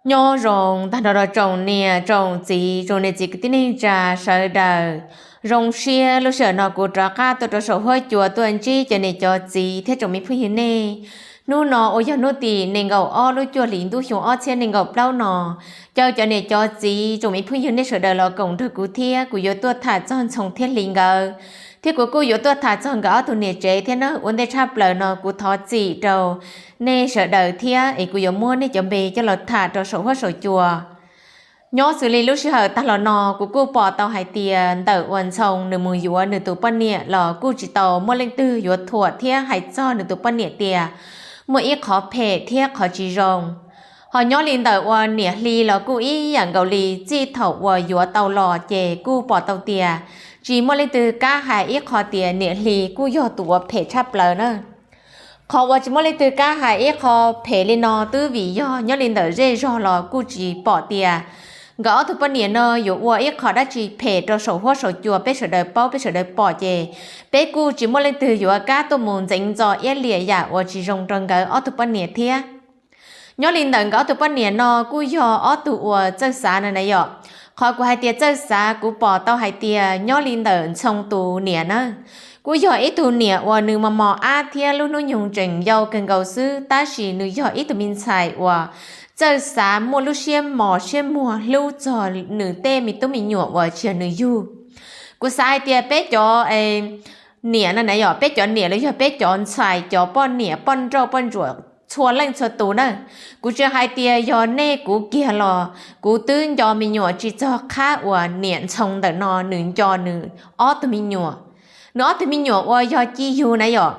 Nyob zoo tag nrho rau tsoom niam tsoom txiv, tsoom niam txiv kwv tij neej tsa sawv daws. Zoo siab lub sij hawm no kuv rov qab tuaj rau saum huab cua tuaj ntsib cov niam cov txiv thiab tsoom me phooj ywg nej. Hnub no uas yog hnub tim nees nkaum ob lub cuaj hlis ntuj xyoo ob txhiab nees nkaum plaub no, caw cov niam cov txiv tsoom me phooj ywg nej sawv daws los koom nrog kuv thiab kuv yuav tuaj tham txog Ntxhoo thiab Hli nkawd, thiab kuv kuj yuav tuaj tham txog nkawd ob tug niam tsev thiab na. Ua ntej tshaj plaws no kuv thov txim rau nej sawv daws thiab es kuv yuav muab nej cov npe coj los tham rau saum huab saum cua. Nyob xws li lub sij hawm tag los no kuv kuj pom tau hais tias ntawm uas Ntxhoo nws mus yuav nws tus poj niam los kuj tsis tau muaj leej twg yuav thuam thiab hais txog nws tus poj niam tias muaj ib qhov phem thiab qhov tsis zoo. Ho nyob li ntawm uas niam Hli los kuj ib yam nkaus li, txij thaum uas yuav tau los ces kuj pom tau tias tsis muaj leej twg kam hais ib qho tias niam Hli kuj yog tus uas phem tshaj plaws na. Qhov uas tsis muaj leej twg kam hais ib qho phem li no twb vim yog nyob li ntawm zej zog los kuj tsis pom tias nkawd ob tug poj niam no yuav ua ib qho dab tsi phem rau saum huab saum cua peb sawv daws paub peb sawv daws pom ces peb kuj tsis muaj leej twg yuav kam tuaj mus ntxeev ntxo iab liam yam uas tsis zoo rau nkawd ob tug poj niam thiab. Nyob li ntawm nkawd ob tug poj niam no kuj yog ob tug uas txawj xav na na yom. Qhov kuv hais tias txawj xav kuv pom tau hais tias nyob li ntawm Ntxhoo tus niam na, kuj yog ib tug niam uas nws mos mos ab thiab lub hnub nyoog tseem yau kawg nkaus xwb, tab sis nws yog ib tug me ntxhais uas txawj xav, muaj lub siab mos siab muag hlub txog nws tej me tub me nyuam uas tsis yog nws yug. Kuv xav hais tias peb cov niam no na yom, peb cov niam los yog peb cov ntxhais, cov poj niam poj nrauj poj ntsuam txhua leej txhua tus na, kuv tsis hais tias yog nej kuv kiag los kuv twb nco me nyuam tsis txog qhab uas niam Ntxhoo ntawm no nws nco nws ob tug me nyuam. Nws ob tug me nyuam uas yog Ci yug na yom.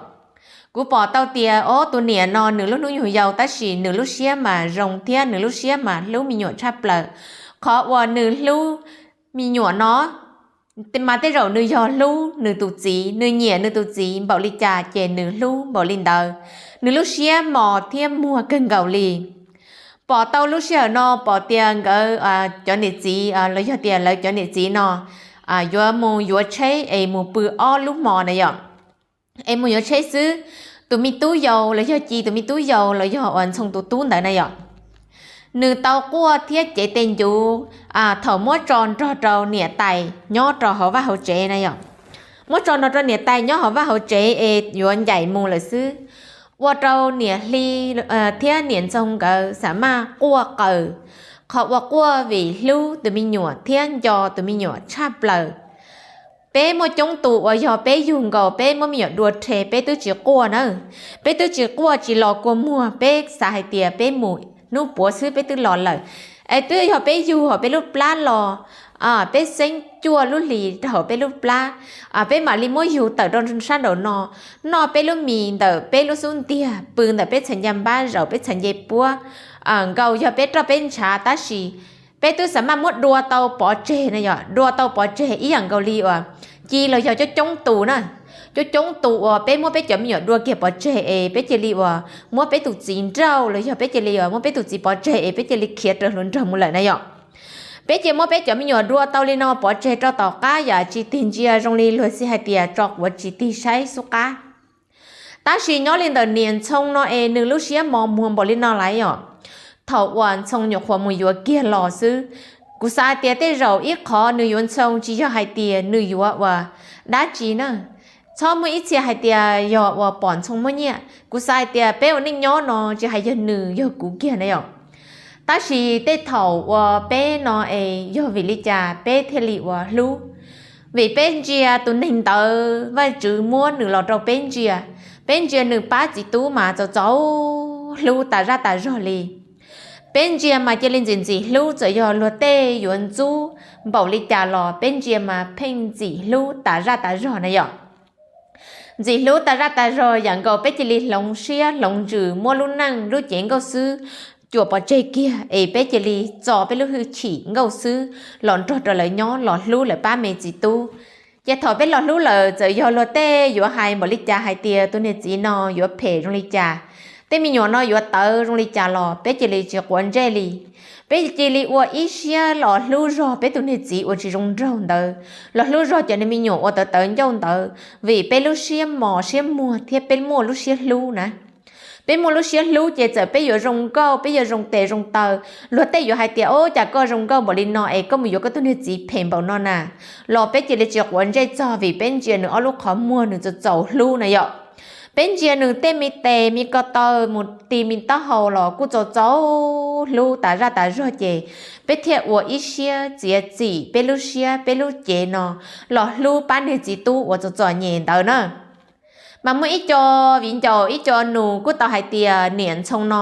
Kuv pom tau tias ob tug niam no nws lub hnub nyoog yau tab sis nws lub siab mas zoo thiab nws lub siab mas hlub me nyuam tshaj plaws. Qhov uas nws hlub me nyuam no mas tej zaum nws yog hlub nws tus txiv, nws nyiam nws tus txiv npaum li cas ces nws hlub npaum li ntawd. Nws lub siab mos thiab muag kawg nkaus li. Pom tau lub sij hawm no pom tias nkawd cov niam txiv los yog tias lawv cov niam txiv no yuav mus yuav tsheb es mus pw ob lub hmo na yom. Es mus yuav tsheb xwb, tus me tub yau los yog Ci tus me tub yau los yog uas Ntxhoo tus tub ntawd na yom, nws tau quaj thiab cev tes ncuv thaum muab tso nrog rau niam tais nyob rau hauv vaj hauv tsev na yom. Muab tso nrog rau niam tais nyob hauv vaj hauv tsev es yuav ncaim mus lawm xwb, ua rau niam Hli thiab niam Ntxhoo nkawd xam maj quaj qaws. Qhov uas quaj vim hlub tus me nyuam thiab nco tus me nyuam tshaj plaws. Peb muaj coob tus uas yog peb yug nkaus peb muab me nyuam dua rhe peb twb tsis quaj na. Peb twb tsis quaj tsis los kua muag, peb xav hais tias peb mus hnub puav xwb peb twb los lawm. Es twb yog peb yug hauv peb lub plab los, peb xeeb cuaj lub hlis rau hauv peb lub plab, peb mam li muab yug tawm rau sab nraum no, noj peb lub mis ntawm peb lub xub ntiag, pw ntawm peb txhais ncaj npab, zaum peb txhais ncej puab, nkaus yog peb roj peb ntshav, tab sis peb twb xam maj muab dua tau pov tseg na yom, dua tau pov tseg ib yam nkaus li uas Ci los yog coob coob tus na. Coob coob tus uas peb muab peb cov me nyuam dua kiag pov tseg es peb cia li uas muab peb tus txiv nrauj los yog peb cia li uas muab peb tus txiv pov tseg es peb cia li khiav raws hluas nraug mus lawm na yom. Peb cia muab peb cov me nyuam dua tau li no pov tseg rau tom qab yam tsis tig ntsia zoo li luag txij hais tias tso quav tsis tig saib xub qab. Tab sis nyob li ntawm niam Ntxhoo no es nws lub siab mos muag npaum li no lawm yom. Thaum uas Ntxhoo nyuam qhuav mus yuav kiag los xwb, kuv xav tias tej zaum ib qhov nws yuav Ntxhoo tsis yog hais tias nws yuav uas dab tsi na. Txhob muaj ib txhia hais tias yog uas pom Ntxhoo muaj nyiaj. Kuv xav hais tias peb ua neej nyob no tsis hais yog nws yog kuv kiag na yom. Tab sis tej thaum uas peb no es yog vim li cas peb thiaj li uas hlub? Vim peb ntsia tus neeg ntawd Vajtswv muab nws los rau peb ntsia. Peb ntsia nws pab txiv tub mas txaus txaus hlub tas zaj tas zog li. Peb ntsia mas cia li ntxim ntxim hlub, txawm yog luag tej yuav ntxub npaum li cas los peb ntsia mas pheej ntxim hlub tas zaj tas zog na yom. Ntxim hlub tas zaj tas zog yam nkaus peb cia li hloov siab hloov ntsws muab lub neej lub cev nkauj xwb cuam pov tseg kiag es peb cia li txo peb lub hwj chim nkauj xwb los nrog rau lawv nyob, los hlub lawv pab me txiv tub. Ces thaum peb los hlub lawm, txawm yog luag tej yuav hais npaum li cas hais tias tus niag txiv no yuav phem zoo li cas, tej me nyuam no yuav tawv zoo li cas los peb cia li tsis quav ntsej li. Peb cia li ua ib siab los hlub zog peb tus niag txiv uas tsis zoo nraug ntawd, los hlub zog cov niag me nyuam uas tawv tawv ncauj ntawd, vim peb lub siab mos siab muag thiab peb muaj lub siab hlub na. Peb muaj lub siab hlub ces txawm peb yuav zoo nkauj, peb yuav zoo tes zoo taw, luag tej yuav hais tias, o, cas koj zoo nkauj npaum li no es koj mus yuav koj tus niag txiv phem npaum no na, los peb cia li tsis quav ntsej txog vim peb ntsia nws ob lub qhov muag nws txaus txaus hlub na yom. Peb ntsia nws tej me tes me ko taw mus ti me taub hau los kuj txaus txaus hlub tas zaj tas zog ces peb thiaj ua ib siab txiav txim peb lub siab peb lub cev no los hlub pab niag txiv tub uas txom txom nyem ntawd na. Mas muaj ib co viv ncaus ib co nus kuj tau hais tias niam Ntxhoo no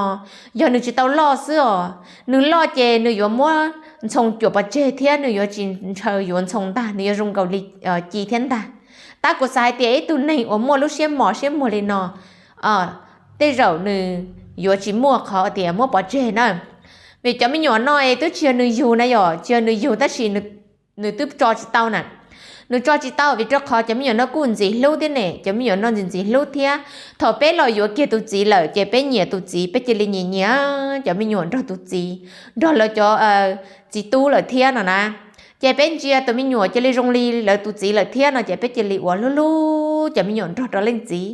yog nws tsis tau loj xwb os, nws loj ces nws yuav muab Ntxhoo cuam pov tseg thiab nws yuav tsis ntshaw yuav Ntxhoo ntag, nws yuav zoo nkaus li ci thiab ntag. Tab kuv xav hais tias ib tug neeg uas muaj lub siab mos siab muag li no, tej zaum nws yuav tsis muaj qhov tias muab pov tseg na. Vim cov me nyuam no es twb tsis yog nws yug na yom, tsis yog nws yug tab sis nws twb tso tsis tau na. Nws tso tsis tau vim rau qhov cov me nyuam no kuj ntxim hlub thiab ne, cov me nyuam no ntxim ntxim hlub thiab. Thaum peb los yuav kiag tus txiv lawm ces peb nyiam tus txiv, peb cia li nyiam nyiam cov me nyuam nrog tus txiv, nrog lawv cov txiv tub lawm thiab no na. Ces peb ntsia tus me nyuam cia li zoo li lawv tus txiv lawm thiab no ces peb cia li ua hlub hlub cov me nyuam nrog rau leej txiv.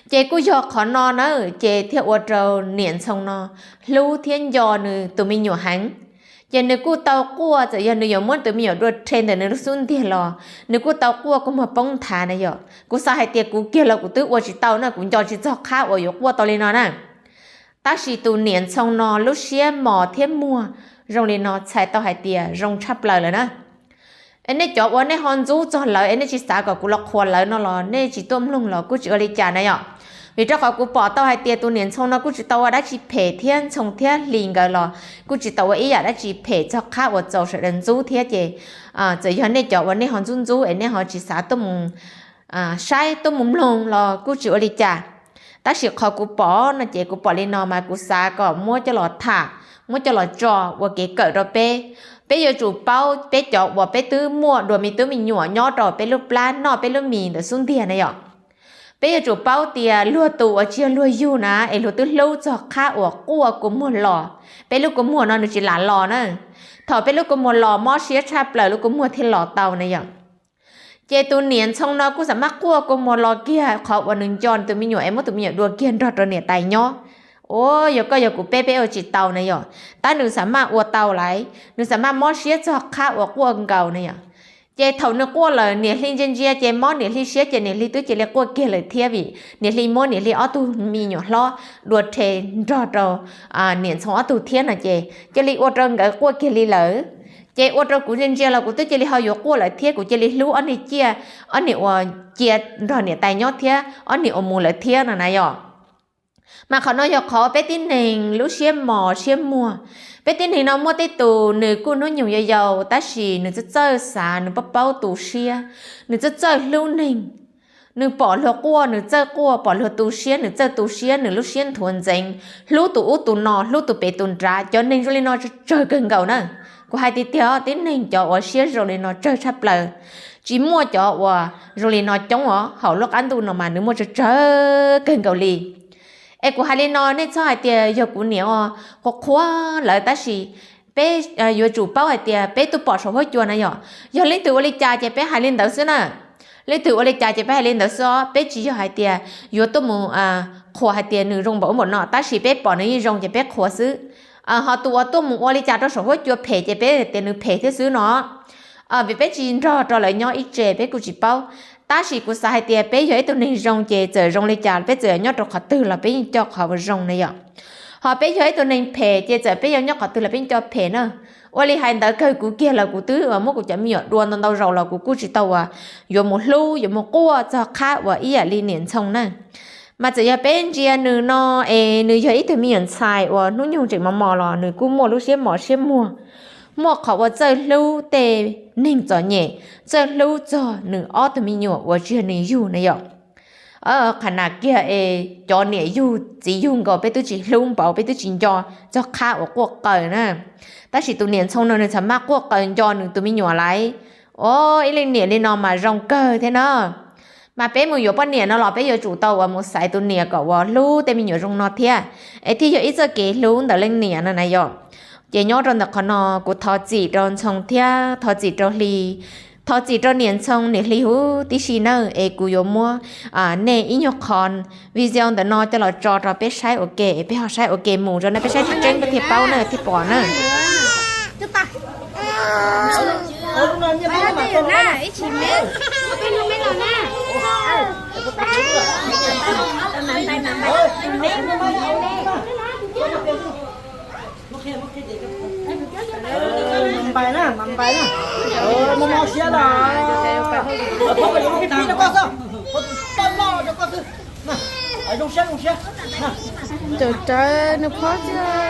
Ces kuj yog qhov no na, ces thiaj ua rau niam Ntxhoo no hlub thiab nco nws tus me nyuam heev. Ces nws kuj tau quaj, txawm yog nws yuav muab tus me nyuam dua rhe ntawm nws lub xub ntiag los nws kuj tau quaj kua muag poob nthav na yom. Kuv xav hais tias kuv kiag los kuv twb ua tsis tau na, kuv nco tsis txog qhab uas yuav quaj tau li no na. Tab sis tus niam Ntxhoo no lub siab mos thiab muag zoo li no txhais tau hais tias zoo tshaj plaws lawm na. Es nej cov uas nej ho ntxub txog lawv es nej tsis xav kom kuv los qhuas lawv no los nej tsis tuaj mloog los kuj tsis ua li cas na yom. Vim rau qhov kuv pom tau hais tias tus niam Ntxhoo no kuj tsis tau ua dab tsi phem thiab Ntxhoo thiab Hli nkawd los kuj tsis tau ua ib yam dab tsi phem txog qhab uas txaus sawv daws ntxub thiab ces txawm yog nej cov uas nej ho ntxub ntxub es nej ho tsis xav tuaj mus saib tuaj mus mloog los kuj tsis ua li cas. Tab sis qhov kuv pom no ces kuv pom li no mas kuv xav kom muab coj los tham, muab coj los tso ua kev kawm rau peb. Peb yuav tsum paub peb cov uas peb twb muaj dua me tub me nyuam nyob rau peb lub plab noj peb lub mis ntawm xub ntiag na yom. Peb yuav tsum paub tias luag tus uas tsis yog luag yug na es luag twb hlub txog qhab uas quaj kua muag los, peb lub kua muag no nws tsis lam los na. Thaum peb lub kua muag los mob siab tshaj plaws lub kua muag thiaj los tau na yom. Ces tus niam Ntxhoo no kuj xam maj quaj kua muag los kiag qhov uas nws nco tus me nyuam es muab tus me nyuam dua kiag nrog rau niam tais nyob. Ua yog koj yog kuv peb peb ua tsis tau na yom, tab nws xam maj ua tau lawm, nws xam maj mob siab txog qhab uas quaj nkaus na yom. Ces thaum nws quaj lawm niam Hli ntsia ntsia ces mob niam Hli siab ces niam Hli twb cia li quaj kiag lawm thiab vim niam Hli muab niam Hli ob tug me nyuam hlob dua rhe nrog rau niam Ntxhoo ob tug thiab no ces cia li ua rau nkawd quaj kiag li lawm. Ces ua rau kuv ntsia ntsia los kuv twb cia li ho yuav quaj lawm thiab kuv cia li hlub ob niag ciaj, ob niag uas cia nrog niam tais nyob thiab ob niag uas mus lawm thiab no na yom. Mas qhov no yog qhov peb tib neeg lub siab mos siab muag. Peb tib neeg no muaj tej tus nws kuj hnub nyoog yau yau tab sis nws txawj txawj xav, nws paub paub tu siab, nws txawj txawj hlub neeg. Nws pom luag quaj nws txawj quaj, pom luag tu siab nws txawj tu siab, nws lub siab nthuav ntxeev, hlub tus ub tus no, hlub tus pem tus nrad. Cov neeg zoo li no tsawg tsawg kawg nkaus na. Kuv hais tiag tiag tib neeg cov uas siab zoo li no tsawg tshaj plaws. Tsis muaj cov uas zoo li no coob os, hauv lub qab ntuj no mas nws muaj tsawg tsawg kawg nkaus li. Es kuv hais li no nej txhob hais tias yog kuv niam ua qhuav qhuav lawv tab sis peb yuav tsum paub hais tias peb tuaj pom saum huab cua na yom. Yog leej twg ua li cas ces peb hais li ntawd xwb na. Leej twg ua li cas ces peb hais li ntawd xwb os, peb tsis yog hais tias yuav tuaj mus qhuas hais tias nws zoo npaum ub npaum no tab sis peb pom nws yeej zoo ces peb qhuas xwb. Ho tus uas tuaj mus ua li cas rau saum huab cua phem ces peb tias nws phem thiab xwb no. Vim peb tsis nrog rau lawv nyob ib tse peb kuj tsis paub. Tab sis kuv xav hais tias peb yog ib tug neeg zoo ces txawm zoo li cas peb txawm nyob rau qhov twg los peb yeej coj qhov uas zoo na yom. Ho peb yog ib tug neeg phem ces txawm peb yog nyob qhov twg los peb yeej coj phem na. Ua li hais ntawd kawg kuv kiag los kuv twb muab kuv cov me nyuam dua ntau ntau zaus los kuv kuj tsis tau uas yuav mus hlub yuav mus quaj txog qhab uas ib yam li niam Ntxhoo na. Mas txawm yog peb ntsia nws no es nws yog ib tug me nyuam ntxhais uas hnub nyoog tseem mos mos los nws kuj muaj lub siab mos siab muag, muaj qhov uas txawj hlub tej neeg txom nyem, txawj hlub txog nws ob tug me nyuam uas tsis yog nws yug na yom. Qhov nas kiag es cov niam yug txiv yug nkaus peb twb tsis hlub npaum peb twb tsis nco txog qhab uas quaj qaws na. Tab sis tus niam Ntxhoo no nws txawm maj quaj qaws nco nws tus me nyuam lawm. O, ib leej niam li no mas zoo kawg thiab na. Mas peb mus yuav poj niam no los peb yuav tsum tau uas mus xaiv tus niam kom uas hlub tej me nyuam zoo no thiab, es thiaj yog ib txoj kev hlub ntawm leej niam no na yom. Ces nyob rau ntawm qhov no kuv thov txim rau Ntxhoo thiab thov txim rau Hli, Thov txim rau niam Ntxhoo niam Hli huv tib si nawb, es kuv yuav muab nej ib nyuag qho video ntawm no coj los tso rau peb saib ua ke es peb ho saib ua ke mus rau no peb saib tseeb tseeb peb thiaj paub na thiaj pom na. Cov rawv nws phob xwb.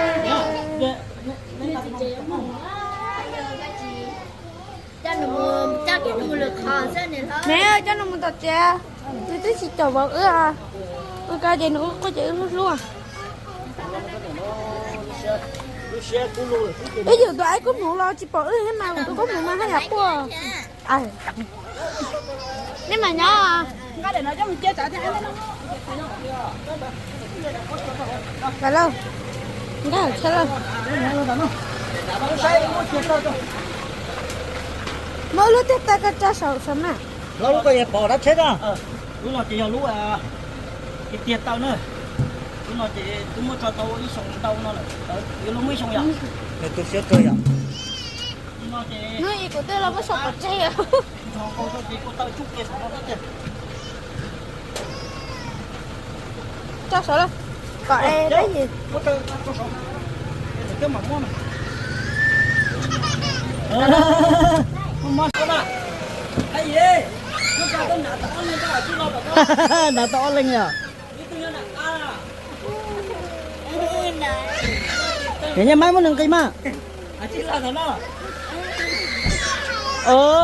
Neb coj nws mus tom tsev, nws twb tsis caum vauv wb. Ua ko ces nws ua quaj ces wb hlub hlub. Wb yus tus aib kub hmuv los tsis pom wb thiab mas, tus kub hmuv mas haj yam quaj. Nej mas nyob. Nkaj lawm, muab lub teg taw ko tso saum saum na. Lub ko yog pom dab tsheb na. Lub no ces yog lub tiag tiag taw na. Lub no ces twb muab tso tau ib xyoo ntau no lawm, yuav luag muaj ib xyoo yom. Nws tu siab kawg yom. Hnub ib kuv twb los muab sau pov tseg. Tso saud lawm, kom es dab yim. Hnav tau ob leeg yom. Nyiam nyiam mas muab nws nqis mas.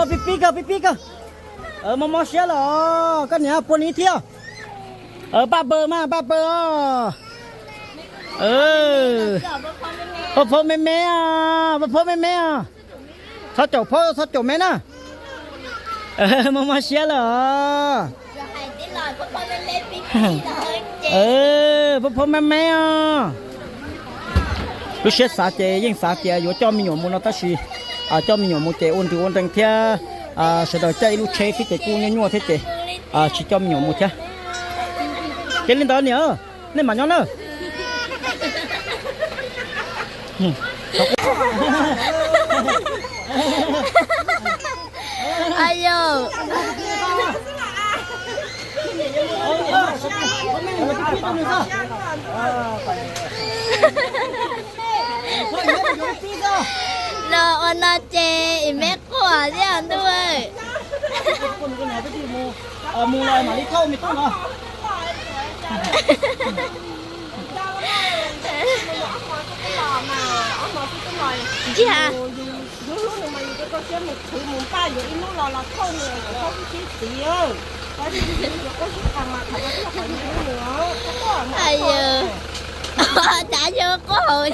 Pib pib kawg, pib pib kawg. Mob mob siab los koj niam pua ni thiab. Paj paws mas paj paws os. Pab phaub me me os, pab phaub me me os. Txhob caum phaub, txhob caum me na. Mob mob siab lawm os. Pab phaub me me os. Lub siab xav ces yeej xav tias yuav coj me nyuam mus no tab sis coj me nyuam mus ces ua nrws ua nrees thiab, sawv daws caij ib lub tsheb thiab ces kuj nyuaj nyuaj thiab ces tsis coj me nyuam mus thiab. Ces li ntawd niam, nej mam nyob na. Ayo. Los ua no ces ib me quaj thiab ntuj. Ntsia. Ayo, cas yog quaj hauv.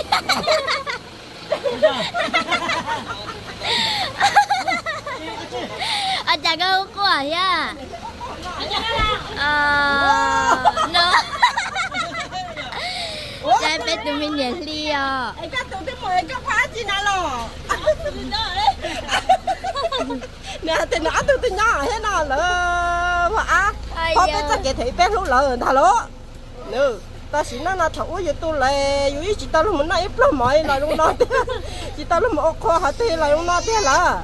Cas koj quaj thiab? No, cas peb tus me niam hli os. Nws hais tias nws ob tug twb nyob thiab no lawm, ua ab, peb txoj kev them peb hlub lawm ntag lauj. Tab sis no no thaum ub yus tu lawm yus yeej tsis tau luag mus noj ib pluag mov los zoo no tiag, tsis tau luag mus ua qhua hov twg los zoo no tiag lawm.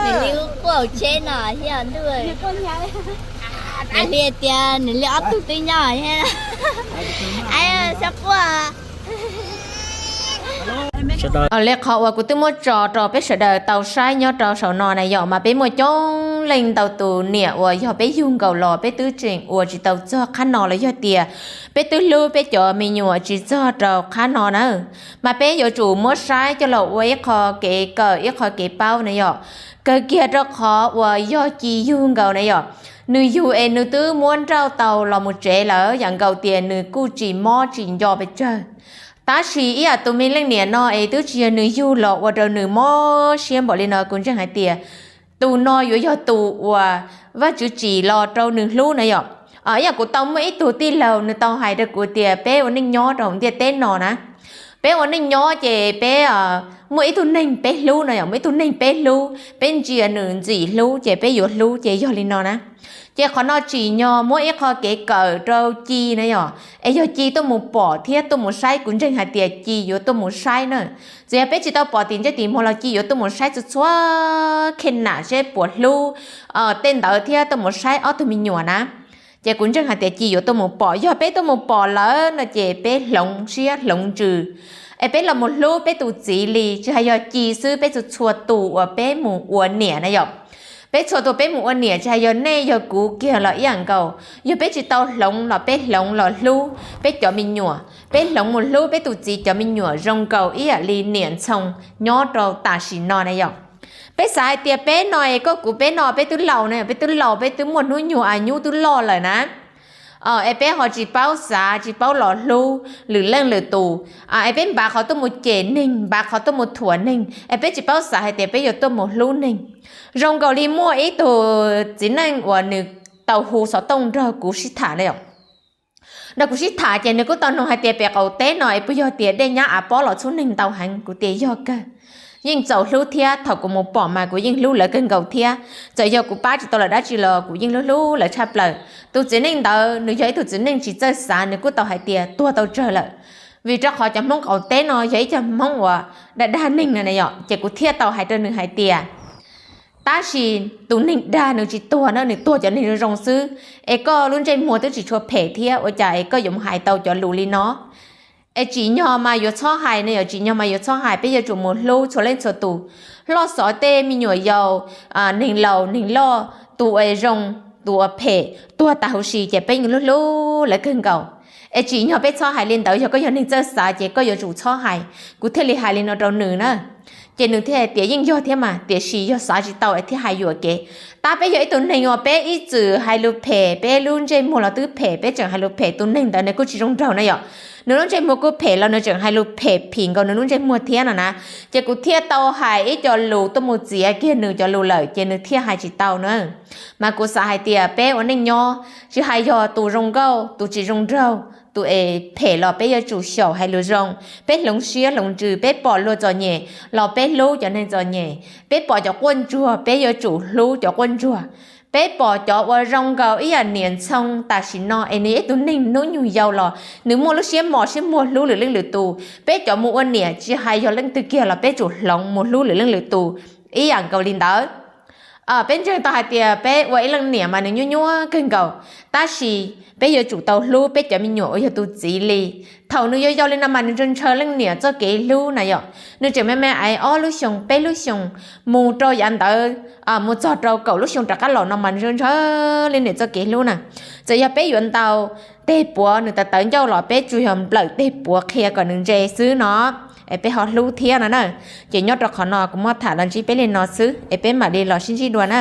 Nws li quaj hauv tsheb no thiab ntuj. Nws li tias nws li ob tug twb nyob thiab. Xyov quaj. Li qhov uas kuv twb muab tso rau peb sawv daws tau saib nyob rau saum no na yom, mas peb muaj coob leej ntau tus niam uas yog peb yug nkaus los peb twb tseem ua tsis tau txog qhab no los yog tias peb twb hlub peb cov me nyuam tsis txog rau qhab no na. Mas peb yuav tsum muab saib coj los ua ib qho kev kawm ib qho kev paub na yom. Kawg kiag rau qhov uas yog Ci yug nkaus na yom, nws yug es nws twb muab nrauj tau los mus tsev lawm, yam nkaus tias nws kuj tsis mob tsis nco pes tsawg. Tab sis ib yam tus me leej niam no es twb tsis yog nws yug los ua rau nws mob siab npaum li no, kuv ntseeg hais tias tus no yuav yog tus uas Vajtswv tsim los rau nws hlub na yom. Ib yam kuv tau muaj ib tug tij laug nws tau hais rau kuv tias peb ua neej nyob rau hauv ntiaj teb no na, Peb ua neej nyob ces peb muaj ib tug neeg peb hlub no yom, muaj ib tug neeg peb hlub, peb ntsia nws ntxim hlub ces peb yuav hlub ces yog li no na. Ces qhov no tsim nyog muab ib qho kev kawm rau Ci na yom, es yog Ci tuaj mus pom thiab tuaj mus saib, kuv ntseeg hais tias Ci yuav tuaj mus saib na. Txawm yog peb tsis tau pom tim ntsej tim muag los Ci yuav tuaj mus saib txhua txhua khej nam seb puas hlub tej ntawd thiab tuaj mus saib ob tug me nyuam na. Ces kuv ntseeg hais tias Ci yuav tuaj mus pom, yog peb tuaj mus pom lawm no ces peb hloov siab hloov ntsws, es peb los mus hlub peb tus txiv li. Tsis hais yog Ci xwb, peb txhua txhua tus uas peb mus ua niam na yom, peb txhua tus peb mus ua niam, tsis hais yog nej yog kuv kiag los ib yam nkaus, yog peb tsis tau hloov los peb hloov los hlub peb cov me nyuam, peb hloov mus hlub peb tus txiv cov me nyuam zoo nkaus ib yam li niam Ntxhoo nyob rau tam sim no na yom. Peb xav hais tias peb no es koj kuv peb no peb twb laus na, peb twb laus, peb twb muaj hnub nyoog a nyub twb loj lawm na. Es peb ho tsis paub xav tsis paub los hlub lwm leej lwm tus, es peb npav qhov tuaj mus cem neeg, npav qhov tuaj mus thuam neeg, es peb tsis paub xav hais tias peb yuav tuaj mus hlub neeg. Zoo nkaus li muaj ib tug txiv neej uas nws tau hu xov tooj nrog kuv sib tham na yom. Nrog kuv sib tham ces nws kuj tau nug hais tias pem qaum teb no es puas yog tias dej nyab av pob los txhub neeg ntau heev? Kuv tias yog kawg, yeej txaus hlub thiab, thaum kuv mus pom mas kuv yeej hlub lawv kawg nkaus thiab. Txawm yog kuv pab tsis tau lawv dab tsi los kuv yeej hlub hlub lawv tshaj plaws. Tus txiv neej ntawd nws yog ib tug txiv neej tsis txawj xav, nws kuj tau hais tias tuag tau tsawg lawm, vim rau qhov cov Hmoob qaum teb no yog ib co Hmoob uas dag dag neeg no na yom. Ces kuv thiaj tau hais rau nws hais tias tab sis tus neeg dag nws tsis tuag na, nws tuag cov neeg zoo zoo xwb, es koj lub ntsej muag twb tsis tshua phem thiab, ua cas es koj yuav mus hais tau cov lus li no? Es tsim nyog mas yuav txhob hais ne yom, tsim nyog mas yuav txhob hais, peb yuav tsum mus hlub txhua leej txhua tus, loj xov tej me nyuam yaus, neeg laus neeg loj, tus uas zoo, tus uas phem, tuag tas huv si ces peb yeej hlub hlub lawv kawg nkaus. Es tsim nyog peb txhob hais li ntawd, yog koj yog neeg txawj xav ces koj yuav tsum txhob hais. Kuv thiaj li hais li no rau nws na. Ces nws thiaj hais tias yeej yog thiab mas, tiam sis yog xav tsis tau es thiaj hais yuam kev. Tab peb yog ib tug neeg uas peb ib txwm hais lus phem, peb lub ntsej muag los twb phem, peb tseem hais lus phem, tus neeg ntawd nws kuj tsis zoo nraug na yom. Nws lub ntsej muag kuj phem los nws tseem hais lus phem phim nkaus nws lub ntsej muag thiab no na. Ces kuv thiaj tau hais ib co lus tuaj mus txiav kiag nws cov lus lawm ces nws thiaj hais tsis tau na. Mas kuv xav hais tias peb ua neej nyob, tsis hais yog tus zoo nkauj tus tsis zoo nraug, tus es phem los peb yuav tsum xyaum hais lus zoo. Peb hloov siab hloov ntsws, peb pom luag txom nyem los peb hlub cov neeg txom nyem, peb pom cov quaj ntsuag peb yuav tsum hlub cov quaj ntsuag. Peb pom cov uas zoo nkaus ib yam niam Ntxhoo tam sim no es nws yog ib tug neeg hnub nyoog yau los nws muaj lub siab mos siab muag hlub lwm leej lwm tus, peb cov mus ua niam tsis hais yog leej twg kiag los peb tsum hloov mus hlub lwm leej lwm tus ib yam nkaus li ntawd. Peb ntseeg tau hais tias peb ua ib leej niam mas nws nyuaj nyuaj kawg nkaus, tab sis peb yuav tsum tau hlub peb cov me nyuam uas yog tus txiv li. Thaum nws yau yau li no mas nws ntshaw ntshaw leej niam txoj kev hlub na yom. Nws tseem me me aiv ob lub xyoo peb lub xyoo, mus rau yav ntawd mus txog rau kaum lub xyoo rov qab los no mas nws ntshaw ntshaw leej niam txoj kev hlub na. Txawm yog peb yuav ntaus teg puav nws tawv tawv ncauj los peb tsuas yog nplawm teg puav qhia kom nws ntse xwb no, es peb ho hlub thiab no na. Ces nyob rau qhov no kuv muab tham los ntsib peb li no xwb es peb mam li los sib ntsib dua na.